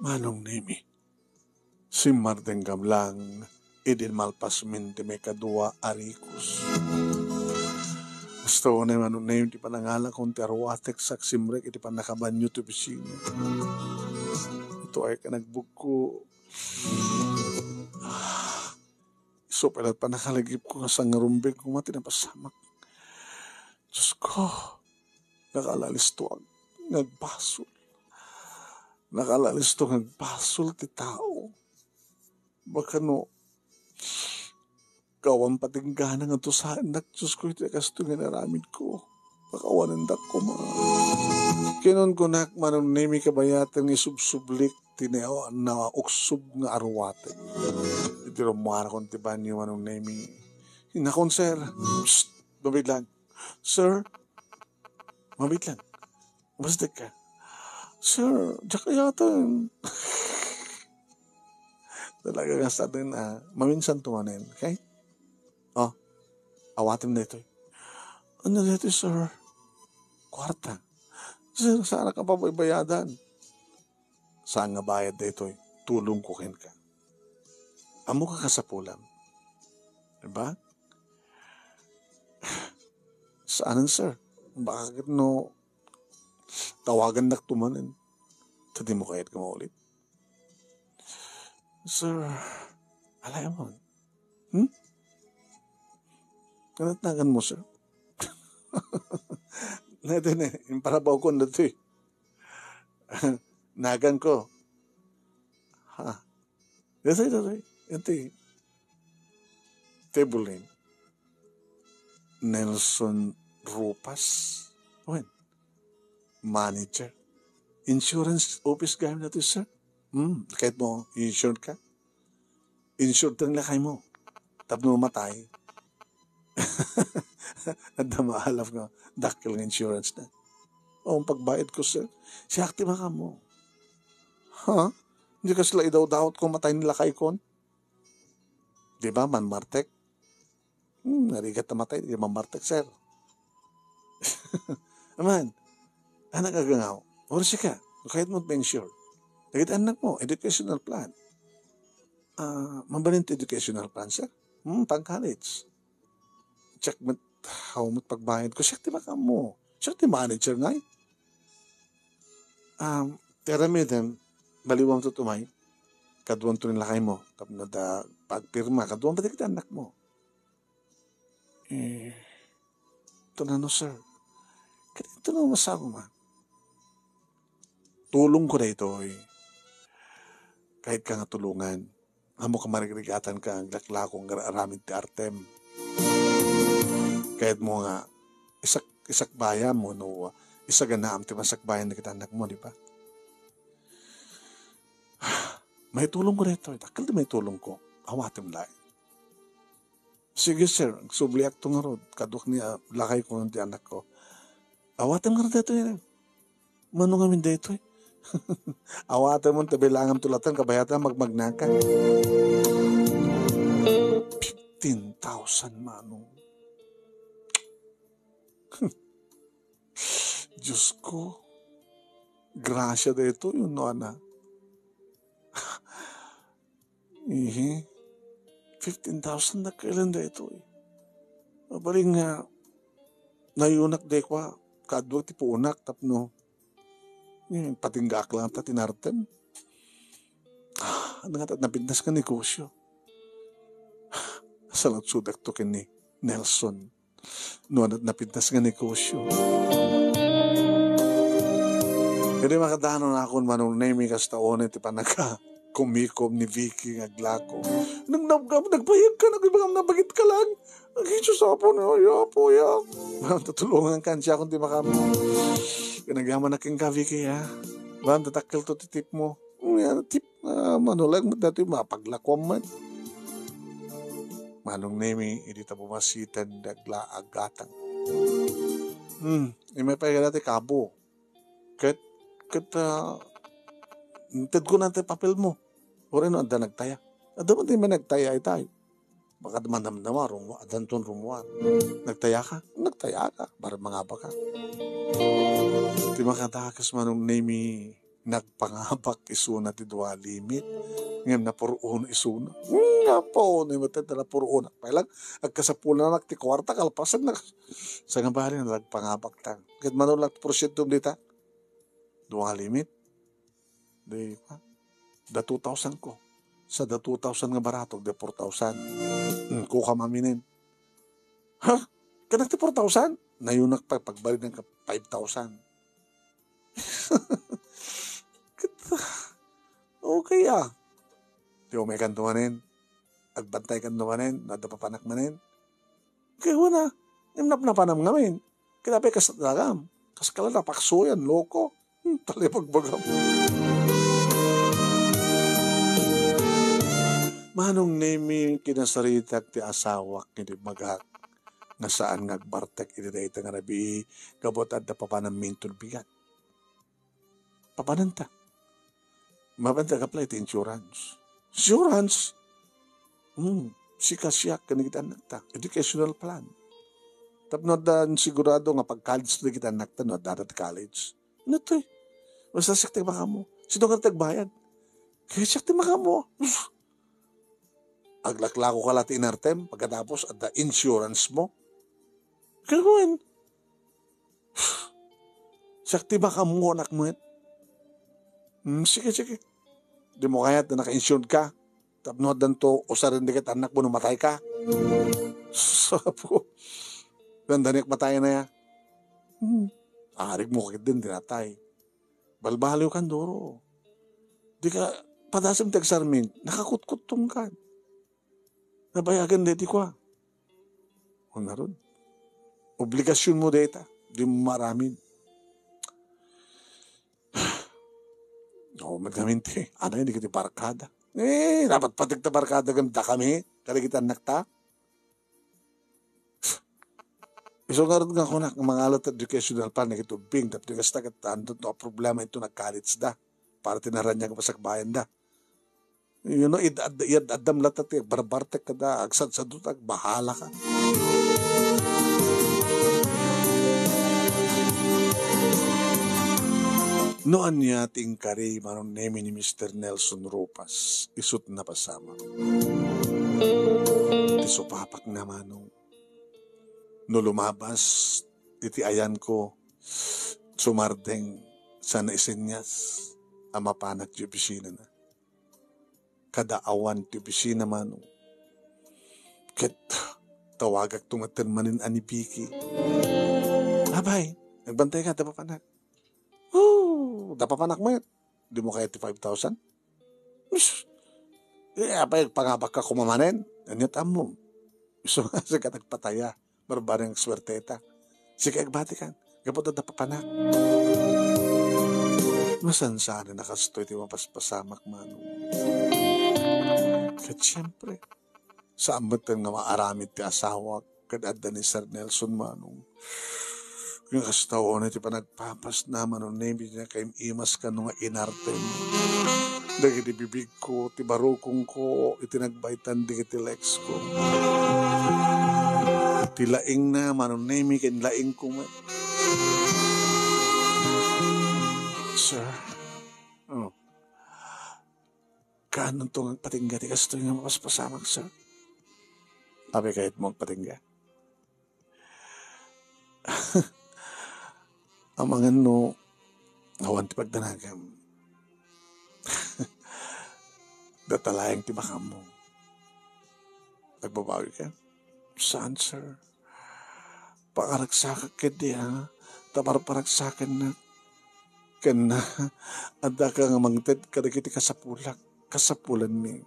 Manong Nemi, simmardenggam lang idi malpasmin ti maikadua a rikos. Kasta unay, Manong Nemi, ti panangalakon ti arwatek sa agsimrek iti pannakabanio ti opisina. Ito ay kanagbugko. Isu pay la't pannakalagipko nga sangarumbeng koma ti napasamak. Diosko, nakaalalisto nga agbasol. Nakaalalisto nga agbasol ti tao. Baka no, kawan patinggana nga tusaennak, Diosko, iti kastoy nga inaramidko. Pakawanendak koma. Kinunkunak, Manong Nemi, kabayaten nga isubsublik ti na-, nauksob nga arwatek. Iti rummuarakon ti banio, Manong Nemi. Inakon, sir. Psst! Mabilang. Sir? Mabilang. Basta ka. Sir, diak ayaten. Talaga nga sa atin, ah, maminsan tumanen, okay? Oh, awatem daytoy. Ania daytoy, sir? Kuarta. Sir, saan ka pabaybayadan? Saan nga bayad daytoy? Tulongko kenka. Ammok a kasapulam. Diba? Saanen, sir. Baka ket no tawagannak tumanen. Ta dimo kayat nga maulit. Sir, alay mo. Hmm? Ano tinagan mo, sir? Nete ne, imparabawkon datoy. Naganko. Ha? Datoy, datoy. Iti table name. Nelson Rupas. Wen. Manager. Insurance office gayam datoy, sir. Hmm, kayat mo, insured ka? Insured ti lakaymo. Tapno matay. Adda maalap nga dakkel nga insurance na. O, ang pagbayad ko, sir. Siak ti makammo. Ha? Hindi ka sila idawdawat kung matay ni lakay kon? Di ba, manmartek? Hmm, narigat na matay, di manmartek, sir. Aman, anak agangaw, oras ka, kayat mo pa-insure. Dagiti anak mo, educational plan. Ah, mabalin ti educational plan, sir? Hmm, pang college. Check met, how met pagbayad ko. Siak ti makammo. Siak ti manager ngay. Um, ti aramidem, baliwam to tumay. Kaduam to ni lakay mo. Tapno da pagpirma. Kaduam pati kita anak mo. Eh, ito na no, sir. Kaya ito na masago ma. Tulong ko na ito eh. Kahit ka nga tulungan. Ammok a marigrigatanka, aglaklako nga aramid ti artem. Kayatmo nga isak-, isakbayam wenno isaganaam ti masakbayan dagiti annakmo, di ba? Maitulongko daytoy, dakkel ti maitulongko. Awatem laeng. Sige, sir, agsubliakto ngarud. Kaduak ni, ah, lakayko ken ti annakko. Awatem ngarud daytoy. Mano ngamin daytoy? Awatem ta bilangamto latta, kabayatan magmagnaka. Fifteen thousand, Manong. Diyos ko, gracia daytoy, no, ana? Ihi, fifteen thousand dakkel daytoy. Mabalin nga, nayunak daytoy, kaduak ti puonak tapno, eh, patinggaak latta ti inartem. Ah, ania nga napintas nga negosyo? Saludsodakto ken ni Nelson. No, ania ti napintas nga negosyo? Idi makadanon akon, Manong Nemy, kasta unay ti panagkumikom ni Vicky nga aglako. Nag-, nag-, nagbayag ka, nag-, nabagit ka lang. Ay, Diyos, Apo, no, ya, Apo, ya. Tutulongan ka, siya kung di makamu. Pinagyamanak ka, Vicky, ha? Bang tatakkel to ti tip mo. Nga, tip, ah, Manong, lang, dati mapaglakuam man. Manong Nemy, idi ta bumasiten, dagla, agatang. Hmm, imay pa dati kabo. Ket, ket, ah, intedko na ti papel mo. Uray no, adda nagtaya. Adda man ti may nagtaya itay. Baka manamnama, rumu-, adanton rumuar. Nagtaya ka? Nagtaya ka. Para mangabak ka. Ti makadakas, Manong Nemy, nagpangabak isuna ti dua limit. Ngem napur-uno isuna. Hmm, napur-uno, met ta napur-uno. Pay lang, agkasapulan ti kuarta, kalpasan na. Sa nga bali, nagpangabak ta. Ket mano lang ti porsiento dita? Dua limit. Di, da two thousand ko. Sa da two thousand nga baratok, da four thousand. Hmm, kuka maminen. Ha? Kanak ti four thousand? Nayunak pa, pagbalinanka five thousand. Ket, okay, ah. Ti umay kanto manen, agbantay kanto manen, no adda papanak manen. Kay wana, ngem napnapanam ngamin. Ket apay kas dagam? Kas kala napaksuyan, loko. Hmm, talay pagbagam. Manong Nemy, kinasaritak ti asawak iti bagak nga saan nga agbartek iti dayta nga rabii gapu ta adda papanamminton bigat. Papananta. Mabanda ka pala iti insurance. Insurance? Hmm, sika siak ken dagiti annakta. Educational plan. Tapno adda sigurado nga pag-college dagiti annakta no adda ti college. Ano to eh? Basta siak ti makamo. Sino nga tagbayad? Kaya siak ti makamo. Aglaklako ka la ti inartem, pagkatapos adda insurance mo. Kagwen. Siak ti makaammo, anak met. Hmm, sige, sige. Di mo kayat nga naka-insured ka. Tapno addanto usaren dagiti annak mo no matay ka. Sapo. Dandaniak matay na ya. Hmm. Arig mo kagid din, dinatay. Balbaliw kan duro. Di ka, padasem ti agsarmin, nakakutkuttong kan. Nabayagan deti kua. O ngarud. Obligasyon mo deta. Di mo maaramid. O, met ngamin ti, ano yun, di ka ti barkada. Eh, dapat patik ta barkada ganda kami. Kaligitan nak ta. Isu ngarud nga kunak, mangalat educational plan, nagitubbing, tapno kasta kat, ano to, problema ito nag-college da. Para tinaranyag pasakbayan da. You know, id-, ad-, iyad-, addam latta ti agbarbartek kada, agsadsadot, agbahala ka. No ania ti inkari, Manong Nemy, ni Mister Nelson Ropas, isut napasamak. Ti supapak na, Manong. No lumabas iti ayanko, sumardeng, sana isenyas a mapanak ti opisina na. Kada awan ti opisina, Manong. Ket tawagak tumaten manen a ni Vicky. Abay, nagbantay ka, da papanak. Oh, da papanak met. Di mo kaya ti five thousand? Ish, Eh, apay, agpangabakka koma manen? Ania ti ammom? Isu nga sika ti agpataya. Barbareng agsuerteta. Sika agbatikan. Gapu ta adda papanak. Masansanan a kastoy ti mapaspasamak, Manong. Ket siempre, saan metten nga maaramid ti asawak ket adda ni Sir Nelson, Manong. Nga kasta unay ti panagpapasna, Manong Nemi, ti nakaim-imas kano nga inartem dagiti bibigko, ti barukongko, iti nagbaytan dagiti likes ko. Ti laingna, Manong Nemi, ken laingko met. Sir? Oh. Kaanonto nga agpatingga ti kastoy nga mapaspasamak, sir? Apay, kayatmo agpatingga? Amangan no awan ti pagdanagam. Data laeng ti makammo. Agbabawika? Saan, sir? Pakaragsakak ketdi, ha? Ta parparagsakannak. Ken addaka nga mangted kadagiti kasapulak, kasapulanmi.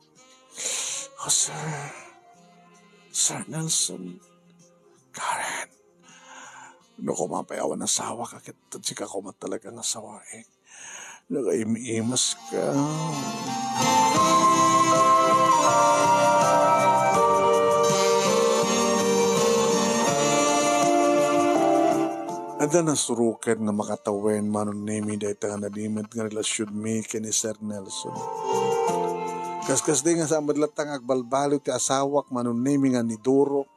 Oh, sir. Sir Nelson. Karen. No koma pay awan asawaka, ket sika koma talaga nga asawaek. Nakaim-imaska. Adda nasuroken nga makatawen, Manong Nemi, dayta nga nalimed nga relasionmi ken ni Sir Nelson. Kaskasdi nga saan met latta nga agbalbaliw ti asawak, Manong Nemi, nga niduro.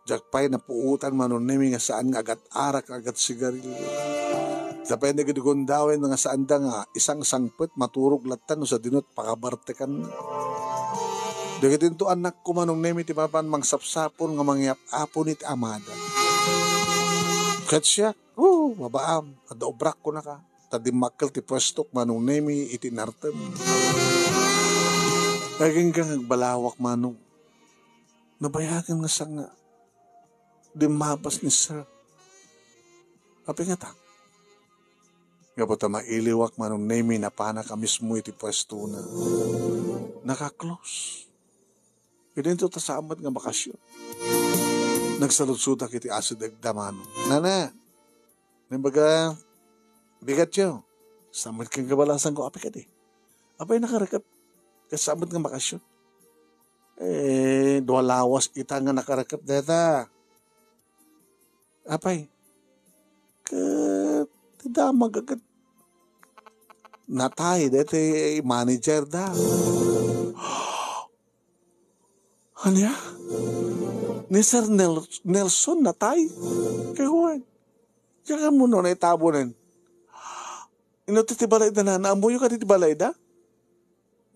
Diak pay napuotan, Manong Nemi, nga saan nga agat-arak, agat-sigarilyo. Sapay dagiti gundaway nga saanda nga isangsangpet, maturog latta no sadino ti pakabartekan. Dagiti anakko, Manong Nemi, ti mapan mangsapsapul nga mangyap-apon iti amada. Ket siak, oh, mabaam, adda obrak, kunaka. Ta dimmakkel ti puestok, Manong Nemi, iti inartem. Agingga nga agbalawak, Manong. Nabayagen nga sanga. Dimmapas ni Sir. Apay ngata? Gapu ta mailiwak, Manong Nemi, napanak a mismo iti puestona. Naka-close. Idinto ta saan met nga bakasyon. Nagsaludsodak iti asidegda, Manong. Nana, nagbaga, bigatyo. Saan met ken kabalasanko, apay kadi? Apay nakarekep? Ket saan met nga bakasyon? Eh, dua lawas ita nga nakarekep deta. Apay? Ket ti damag ket natay deti manager da. Ania? Ni Sir Nel-, Nelson natay? Kay wen. Diak ammo no naitabonen. Ino ti, ti balayda, nana? Ammoyo kadi ti balayda?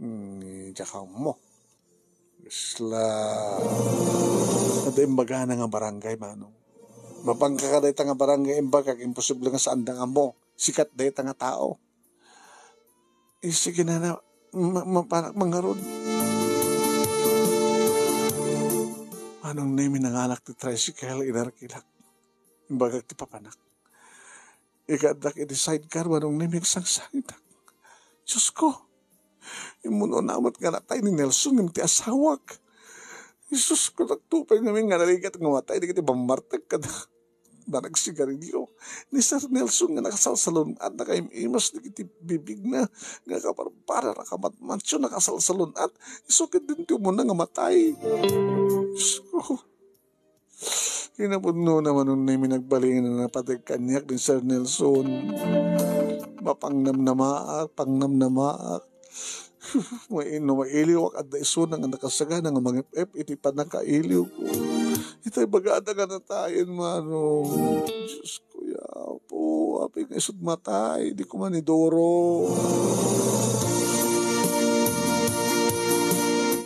Hmm, diak ammo. Isla. Adda imbagana nga barangay, Manong. Mapangka kadayta nga barangay, imbagak, imposible nga saanda nga ammo. Sikat dayta nga tao. Eh, sige, nana, ma-, mapanak mangarud. Manong Nemi, nangalak ti tricycle, inarkilak. Imbagak ti papanak. Ikaddak iti sidecar, Manong Nemi, agsangsangitak. Diyos ko, immuno namet nga natay ni Nelson ngem ti asawak. Jesus ko, nagtupay ngamin nga narigat nga matay dagiti bammartek kada panagsigarilyo. Ni Sir Nelson nga nakasalsalun-at, nakaim-imas dagiti bibigna nga kabarbara, nakamatmatyo, nakasalsalun-at. Isu ket din ti umuna nga matay. Diyos ko. Kinapudnona, Manong Nemi, nagbalin a napateg kaniak ni Sir Nelson. Mapangnamnamaak, pangnamnamaak. Mai-, no mailiwak, adda isuna nga nakasagana nga mangep-ep iti pannakailiwko. Itay bagada nga natayen, Manong. Diyos ko, Apo, apay nga isut matay, di ko maniduro.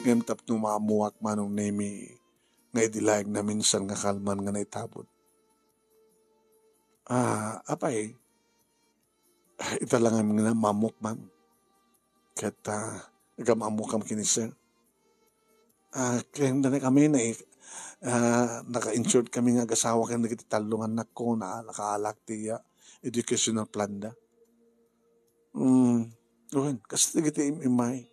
Ngem tapno maammuak, Manong Nemi, nga idi laeng naminsan nga kalman nga naitabon. Ah, apay, ita lang nga maammuak man. Ket, ah, agam-ammokam ken ni Sir. Ah, ken dane kami na, ah, naka-insured kami nga agasawa ken dagiti tallo nga annakko, na nakaalak ti, ah, educational plan da. Hmm, wen, kas dagiti im-immay.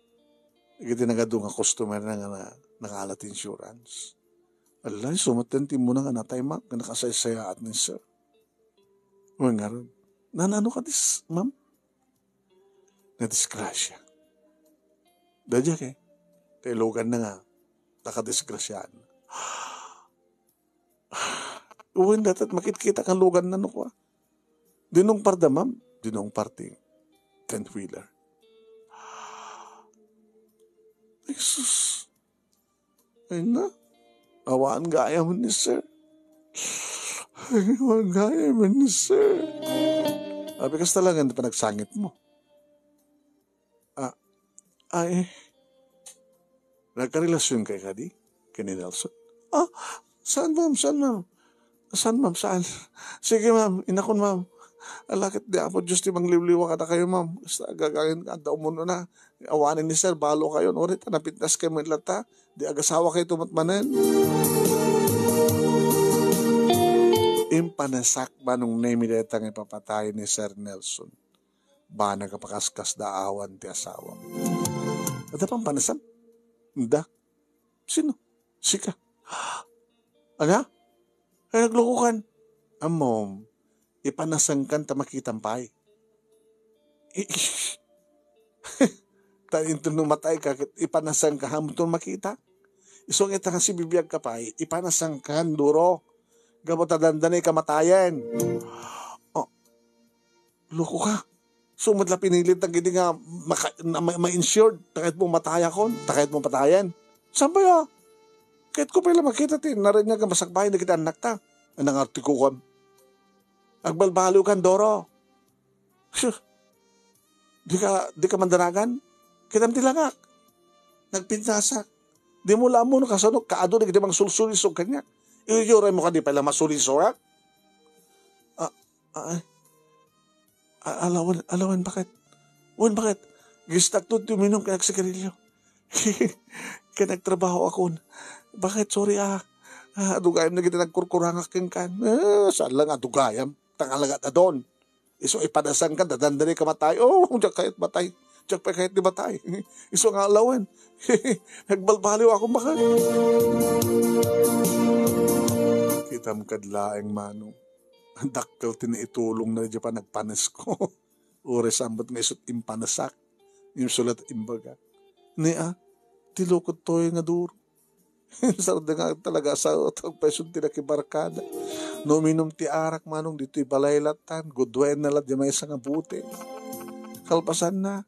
Iti nagadu nga customer na nga na-, nangala ti insurance. Ala, isu met ti immuna nga natay, ma'am, nga nakasaysayaat ni sir. Wen ngarud, nanano ka dis-, ma'am? Nadisgrasya. Daydiay, eh. Kailugan na nga, nakadisgrasya. Wen, datat makitkita kan lugan na no kwa. Dinungparda, ma'am. Dinungpar ti ten-wheeler. Jesus. Ay na. Awan gayam ni sir. Awan gayam ni sir. Abi, kasta lang ang panagsangit mo. Ah, ay, nagkarelasyon kayo kadi? Ken ni Nelson. Ah, saan, ma'am? Saan, ma'am? Saan, ma'am? Saan? Sige, ma'am. Inakon, ma'am. Ala ket ni Apo Dios ti mangliwliwa kadakayo, ma'am. Basta agagangin ka, adda umunona. Awanen ni sir, balo kayo. Uray ta napintas kayo met latta. Di agasawa kayo tumat manen. Impanasak manong Nemi dayta nga ipapatay ni Sir Nelson. Banag a pakaskasdaawan ti asawa. Adda pampanasam? Inda. Sino? Sika. Ana? Ay, naglokokan. Ammom, ipanasangkan ta makitam pay. I-, ta inton no matay ka, ket ipanasangka, haanton makita. Isu nga ita nga sibibiag ka pay, ipanasangkan, duro. Gapu ta dandanay kamatayen. Oh, loko ka. Isu met la pinilit dagiti nga maka-, na, ma-, ma-insured. Ta kayatmo matayakon, ta kayatmo patayen. Saan pay a? Kayatko pay la makita ti narinyag nga masakbayan dagiti annakta. Anang artikukan. Agbalbaliw kan, duro. Sus. Di ka, di ka mandanagan? Kitam ti langak. Nagpintasak. Di mo la ammo no kasano, kaadu dagiti mangsulsulisog kaniak. Iyuray mo kadi pay la masulisogak? Ah, ah, ay. Ah, ala wen, ala wen, baket? Wen, baket? Gistakto ti uminum ken agsigarilyo. Ken nagtrabaho akon. Baket? Sorry, ah. Ah, adugayam dagiti nagkurkurangak kenkan. Ah, saan lang adugayam. Tangalagat adon. Isu ipadasangkan, dadandani ka matay. Oh, diak kayat matay. Diak pay kayat ni matay. Isu nga alawen. Nagbalbaliw akon baket. Kitam kad laeng, manong. Dakkel ti naitulongna idiay panagpanesko. Uray saan met nga isut' impanasak. Imsulat imbaga. Ni a, ti lukot toy nga duro. Sarda nga talaga sa tagpayson ti nakibarkada. No uminum ti arak manong ditoy balay latan, guduenna la di maysa nga bote. Kalpasanna,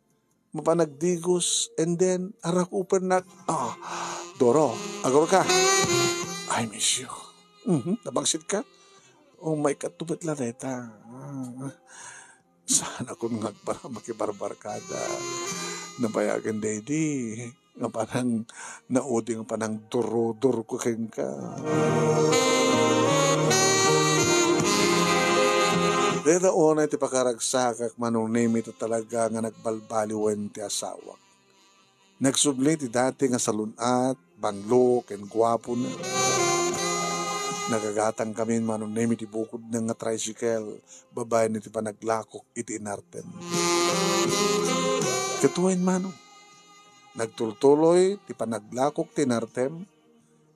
mapanagdigos, and then, arakupernak, ah, Doro, agur ka. I miss you. Mhm, nabangsit ka? Oh my God, tubet la deta. Ah, saan akon nga agpara-, makibarbarkada? Nabayagen daydi nga panang naudi nga panangdurudurko kenka. Dayta unay ti pakaragsakak, Manong Nemi, ta talaga nga nagbalbaliwen ti asawak. Nagsubli ti dati nga salun-at, banglo, ken guapona. Nagagatangkami, Manong Nemi, ti bukodna nga tricycle, babaen iti panaglakok iti inartem. Ket wen, Manong, nagtultuloy ti panaglakok ti inartem.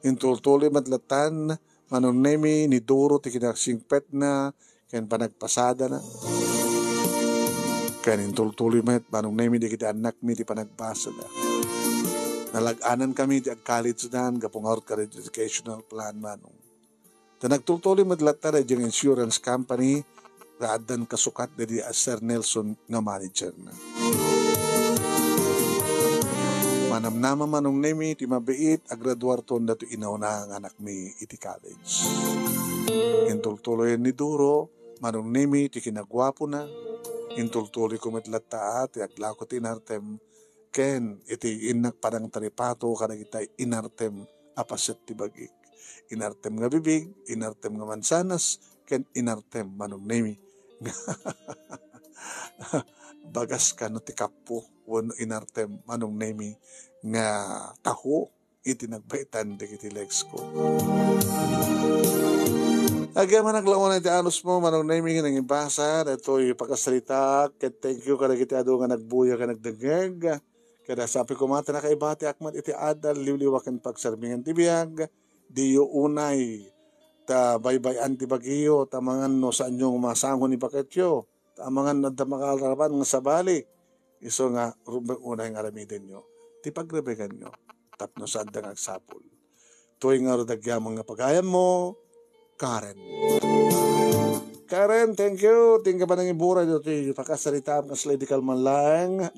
Intultuloy met latan, Manong Nemi, ni Doro ti kinagsingpetna ken panagpasadana. Ken intultuloy met, Manong Nemi, dagiti annakmi ti panagbasada. Nalag-anankami ti agkalidsdan gapu ngarud kadagiti educational plan, Manong. Ta nagtultuloy met latta daydiay insurance company, nga addan kasukat daydi a Sir Nelson nga managerna. Manamnama, Manong Nemi, ti mabiit a graduarton datoy inauna nga anakmi iti college. Intultuloyen ni Doro, Manong Nemi, ti kinaguapona. Intultuloyko met latta a ti aglako ti inartem ken iti innak panangtaripato kadagiti inartem a paset ti bagik. Inartem nga bibig, inartem nga mansanas, ken inartem, Manong Nemi, nga bagas kano ti kappo, wenno inartem, Manong Nemi, nga taho iti nagbaetan dagiti legs ko. Agyamanak laeng iti anusmo, Manong Nemi, nga nangibasa daytoy pakasaritaak, ket thank you kadagiti adu nga nagbuya ken nagdengngeg. Kada sapay koma ta nakaibatiak met iti adal, liwliwa ken pagserbian ti biag, diyo unay ta baybay-an ti bagiyo, ta amangan no saanyo nga masangon ni baketyo, ta amangan no adda makaarapan nga sabali, isu nga rumbeng unay nga aramidenyo ti pagrebeganyo tapno saanda nga agsapul. Toy nga rudagyaman nga pagayammo, Karen. Karen, thank you. Thank you pa nang ibura dito. Pakasarita, mas lady kalman lang.